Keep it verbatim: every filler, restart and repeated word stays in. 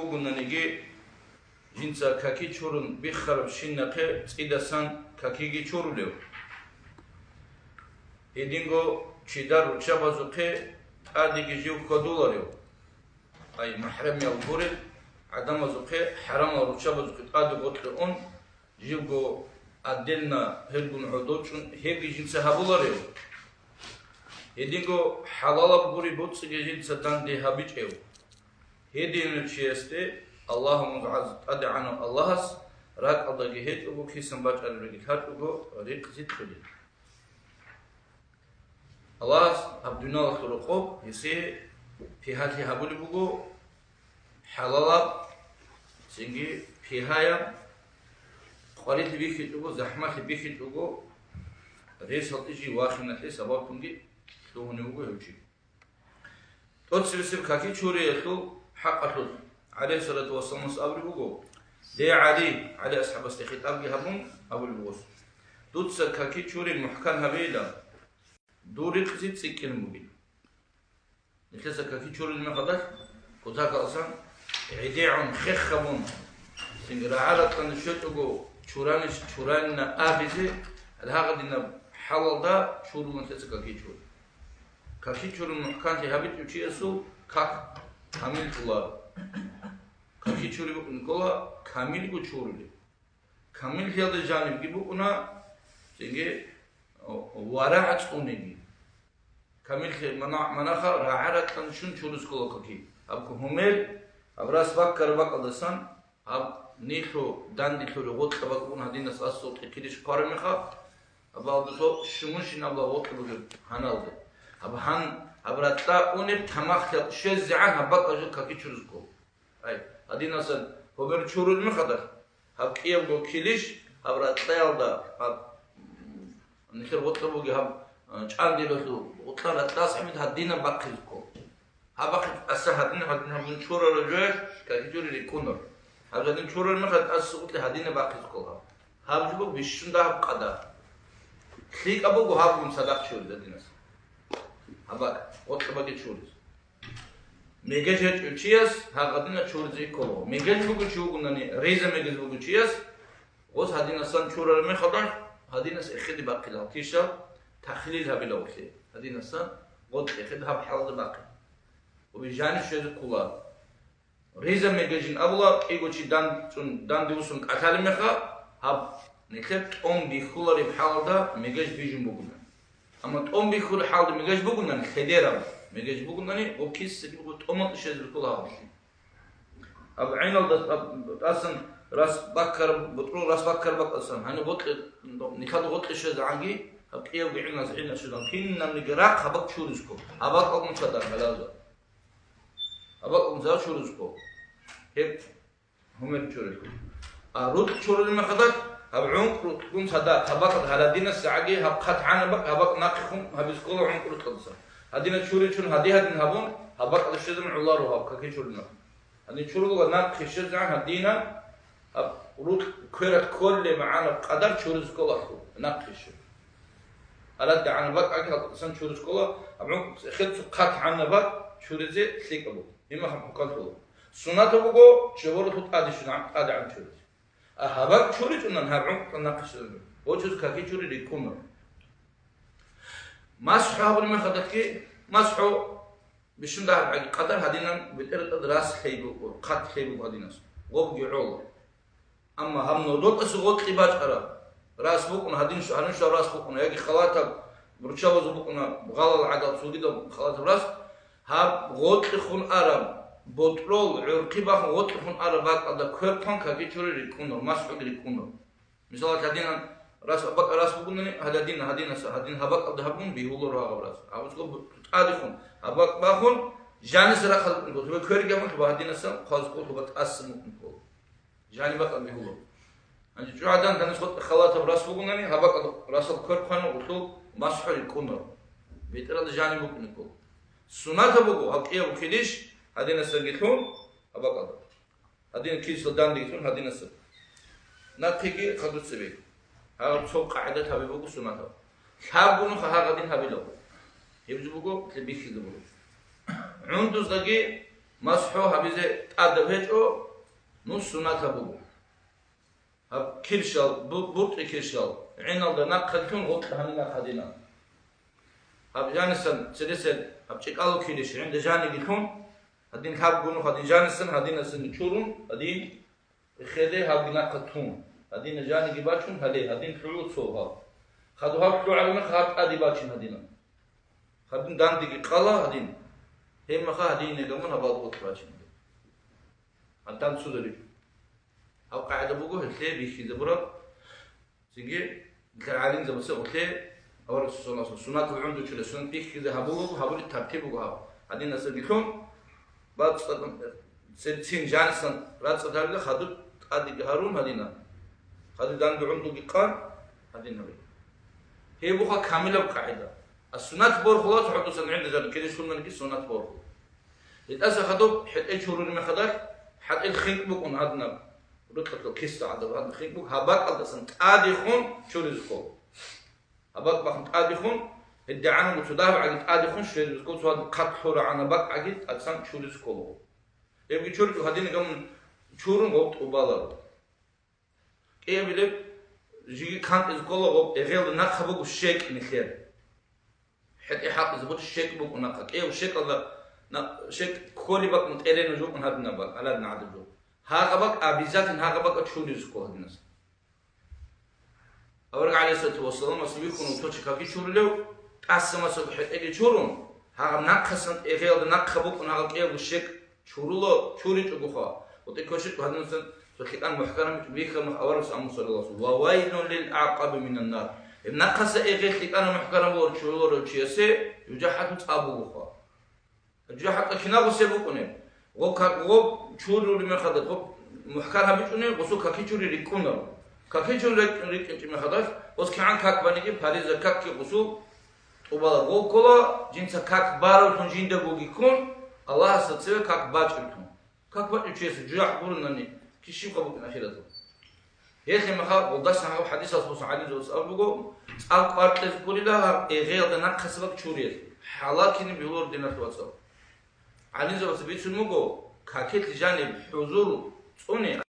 Бугонаниги, жинца каки чурун биххарабщинахъе цӀидасан какиги чурулев. Гьединго чидар руччабазухъе тӀадеги жив хьвадуларев. Ай, махӀрамиял гурел гӀадамазухъе, хӀарамал руччабазухъе тӀаде гъоркье ун, живго отдельно гьелгун гӀодов чӀун гьебги жинца гьабуларев? Гьединго хӀалалаб гури боцӀиги жинца данде гьабичӀев? Гьединав чиясде Аллагьу музгӀаз ТӀадегӀанав Аллагьас ракӀалдаги гьечӀого, кисан бачӀарабги лъачӀого ризкъи кьолин. Аллагьас гьаб дуниялалъул рокъоб гьесие пигьалъи гьабулеб буго, хӀалалаб, цинги пигьаяб, къварилъи бихьичӀого, захӀмалъи бихьичӀого, рес гьалтӀи жив вахиналъе сабаблъунги лъугьунев вуго гьев чи. ТӀоцебесеб каки чуриялъул хӀакъалъулъ гӀалайгьиссалату вассаламас абулеб буго: «Ле, ГӀали», ГӀали асхӀабасде хитӀабги гьабун абулеб буго: «Дуца каки чурин мухӀкан гьабейилан, дур ризкъи цӀикӀкӀинаб бугин». Нилъеца каки чурулеб мехалдалъ, кутакаласан гӀедегӀун хехабун, цинги рагӀа-ратӀлъан щвечӀого чуранищ чурайилан абизе, гьагъадинаб хӀалалда чурулан нилъеца каки чури. Каки чурун мухӀканлъи гьабичӀев чиясул как камиллъуларо. Каки чури букӀун ккола камилго чурулеб. Камиллъиялда жанибги букӀуна, цинги варагӀ цӀуниги. Камиллъи мана-, манаха рагӀа-ратӀлъан щун чурулъ ккола каки. Гьаб гьумер, гьаб рас баккараб бакӀалдасан, гьаб нилъу данделъулев гъоркьа бакӀ бугун гьадинас асул кьикирищ хъвараб мехалъ, гьаб гьаб досул щумушин абула гъоркьа бугеб гьаналде. Гьаб гьан, гьаб ракьа унеб тамахлъи щвезегӀан гьаб бакӀалъул каки чурулъ ккола. Ай, гьадинасан гьумер чурулеб мехалдалъ, гьаб кӀиябго килищ, гьаб ракьаялда, гьаб, нилъер гъоркьа бугеб гьаб, а, чӀандилалъул гъоркьа ракьалъ гьаб гьадинаб бахъизе ккола. Гьаб бахъизе тӀаса гьадин, гьадин гьабун чурараб жоялъ каки чури рикӀкӀунаро. Гьаб гьадин чурараб мехалъ тӀаса сукъулъе гьадинаб бахъизе ккола гьаб. Гьаб жо буго бищун дагьаб къадар. ЛъикӀаб буго гьабгун цадахъ чуризе гьадинас. Гьаб бакӀ, гъоркьа бакӀалде чуризе. Мегеж гьечӀев чияс гьагъадинаб чуризе ккола. Мегеж бугев чи вугони, риза мегеж бугев чияс, гъос гьадинасан чурараб мехалда, гьадинас эхеде бахъила, гьалтищал тахлил гьабила гъолъе. Гьадинасан гъоркь эхеде гьаб хӀалалда бахъи. Ва жанив щвезе ккола. Риза мегежин абула, кӀиго чи дан-, цӀун-, данде вуссун кӀалъалеб мехалъ, гьаб нилъер тӀом бихьулареб хӀалалда мегеж бижун бугони. Амма тӀом бихьулеб хӀалалда мегеж бугони, хӀедераб мегеж бугони, гъоб кисаги буго тӀомалъе щвезе ккола гьаб гъолъи. Гьаб гӀиналда тӀа-, тӀасан рас баккараб, бутӀрул рас баккараб бакӀасан, гьаниб гъоркье, нилъеда гъоркье щвезегӀанги, гьаб кӀиябго гӀиназ гӀиназ щвезегӀан, кинабниги рахъ гьаб бакӀ чуризе ккола. Гьаб бакӀалгун цадахъ гьалаза. Гьаб бакӀалгун цадахъ чуризе ккола. Гьеб гьумер чурелъул. А рукъ чурулеб мехалда, гьаб гӀункӀ рукъгун цадахъ, гьаб бакӀалда гьаладинас гӀаги, гьаб хъат гӀанаб бакӀ, гьаб бакӀ нахъехун гьабизе ккола гӀункӀ рукъалдаса. Гьадинаб чури чун гьади-гьадин гьабун, гьаб бакӀалда щвезегӀан гӀоларо гьаб каки чурулеб мехалъ. Гьадин чурулеб нахъе щвезегӀан гьадинаб, гьаб рукъ квералъ кколеб магӀараб къадар чуризе ккола гьаб нахъе щвезегӀан. ГьаладигӀанаб бакӀ гьаб бакӀалдасан чуризе ккола, гьаб гӀункӀ цехе цо хъат гӀанаб бакӀ чуризе лъикӀаб буго. Гьеб мехалъ хӀукму ккола. Суннатаб буго, чӀоборалъул тӀаде щун гьаб тӀадегӀан чуризе. А гьаб бакӀ чури чӀунан гьаб гӀункъ нахъе щвезегӀан. Гъочуз каки чури рикӀкӀунаро. МасхӀу гьабулеб мехалдаги, масхӀу бищун дагьаб гӀаги къадар гьадинан бетӀералда рас лъей буго, хъат лъей буго гьадинас. Гъобги гӀола. Амма гьаб нодолъасе гъоркье бачӀараб рас букӀуна, гьадин щ-, гьанив щваб рас букӀуна, яги халатаб руччабазул букӀуна, гъалал гӀадал цогидал халатаб рас, гьаб гъоркьехун араб, бутӀрул гӀурхъи бахун гъоркьехун араб бакӀалда квер хъван каки чури рикӀкӀунаро, масхӀуги рикӀкӀунаро. Мисалалъ, гьадинан рас, аб бакӀ рас бугони, гьадин, гьадинаса, гьадин гьаб бакӀалда гьабун бегьуларо гьаб рас. Гьаб цо тӀадехун, гьаб бакӀ бахун, жаниса рахъалде ккун, лъуба кверги гьабун, лъуба гьадинасан хъвазе ккола, лъуба тӀасан мукӀун ккола. Жаниб бакӀалде бегьуларо. Гьанже чӀужугӀадан гьаниб халатаб рас бугони, гьаб бакӀалда расал квер хъвана, гъолъул масхӀу рикӀкӀунаро. БетӀералда жаниб букӀун ккола. Суннатаб буго, гьаб кӀиябго килищ гьадинасаги лъун, гьаб бакӀалда. Гьадин килищал дандеги лъун гьадинаса. Нахъеги хадуб цебе. Гьаб цо къагӀидат гьабизе буго суннатаб. Лъабго нухалъ гьагъадин гьабилеб. Гьеб жо буго, лъебихьизе буго. ГӀундуздаги МасхӀу гьабизе тӀадаб гьечӀо, ну, суннатаб буго. Гьаб кирщал, бу-, буртӀи кирщал, гӀиналда нахъа лъун гъоркьа гьанина хадина. Гьаб жанисан цересел гьаб чӀикӀалу кирищ гӀинда жаниги лъун, гьадин лъаб гунухъ гьадин жанисан, гьадинасан чурун, гьадин хеде гьабги нахъа тун, гьадина жаниги бачун гьале, гьадин лъугӀу цо гьаб. Хадуб гьаб лъугӀараб мехалъ гьаб тӀаде бачин гьадина. Гьадин дандеги къала гьадин. Гьеб мехалъ гьадин гьегамун гьаб гьаб гъоркь бачин. Гьадин цо дари. Гьаб къагӀида буго гьелъе бихьизабураб. Цинги нилъер гӀалимзабаца гьелъе авараг саллаллагьу гӀалайгьи ва саллам суннатал гӀумру чула суннат бихьизе гьабулеб, гьабуреб тартиб буго гьаб. Гьадинасаги лъун, бацӀцӀад-, цин жанисан рацӀцӀад гьарила хадуб тӀадеги гьарун гьадина. Хадуб данде гӀумруги къан гьадин гьабе. Гьеб буха камилаб къагӀида. А суннат борхулас гӀурдусан гӀинда жаниб кири суннанги суннат борху. ГьетӀаса хадуб хӀетӀе чурулеб мехалъ, хӀатӀил хинкӀ букӀун гьадинаб. Рукьалъул киса гӀадаб гьадин хинкӀ буго, гьаб бакӀалдасан тӀадехун чуризе ккола. Гьаб бакӀ бахун тӀадехун, гьедигӀанаб цо дагьаб гӀаги тӀадехун щвезабизе ккола, цо гьадин хъат лъурагӀанаб бакӀ гӀаги тӀадсан чуризе ккола. Гьебги чуричӀо гьадинигамун чурун гъов тӀубаларо. КӀиябилеб жиги кантӀизе ккола гъоб, эгъелда нахъа буго щекӀ нилъер. ХӀетӀе хӀакъизе буго щекӀ букӀун нахъа. КӀияб щекӀалда на-, щекӀ кколеб бакӀ мутӀерена жукъун гьадинаб бакӀ, гьаладна гӀадаб жо. Гьагъаб бакӀ абизатин гьагъаб бакӀ чуризе ккола гьадинас. Авараг гӀалайгьиссалату вассаламас вихьун цо чи каки чурулев, тӀасамасаб хӀетӀеги чурун, гьагъаб нахъасан эгъелда нахъа букӀун гьагъаб кӀиябго щекӀ чурула, чуричӀогоха. ГъутӀи кочичӀго гьадинасан цо лъикӀан мухӀкараб бихьараб мах аварагас амру саллаллагьу гӀалайгьи ва вайлун лил гӀакъаби минан нар. Гьеб нахъаса эгъел лъикӀан мухӀкараб чуруларев чиясе жужахӀалъул цӀа бугоха. ЖужахӀалда кинабго се букӀунеб? Гъоб как, гъоб чурулеб мехалда, гъоб мухӀкар гьабичӀунеб, гъусул какичури рикӀкӀунару. Какичун рикӀ-, рикӀкӀинчӀеб мехалда, гъос кигӀан как баниги, париза какги гъусул тӀубала. Гъов ккола, жинца как баравлъун жиндагоги ккун, Аллагьасда цеве как бачӀеблъун. Как бачӀев чиясе жужахӀ гурунани, кищибха букӀин ахираталда. Гьелъе мехалъ гъолдасан гьаб хӀадисалъ босун гӀалимзабаца абун буго, цӀакъ кӀвар кьезе кколила гьаб эгъелда нахъасаб чуриялъ, хӀалакине бегьуларо диналъул вацал. ГӀалимзабаца бицун буго, какилъ жаниб хӀузур цӀуни,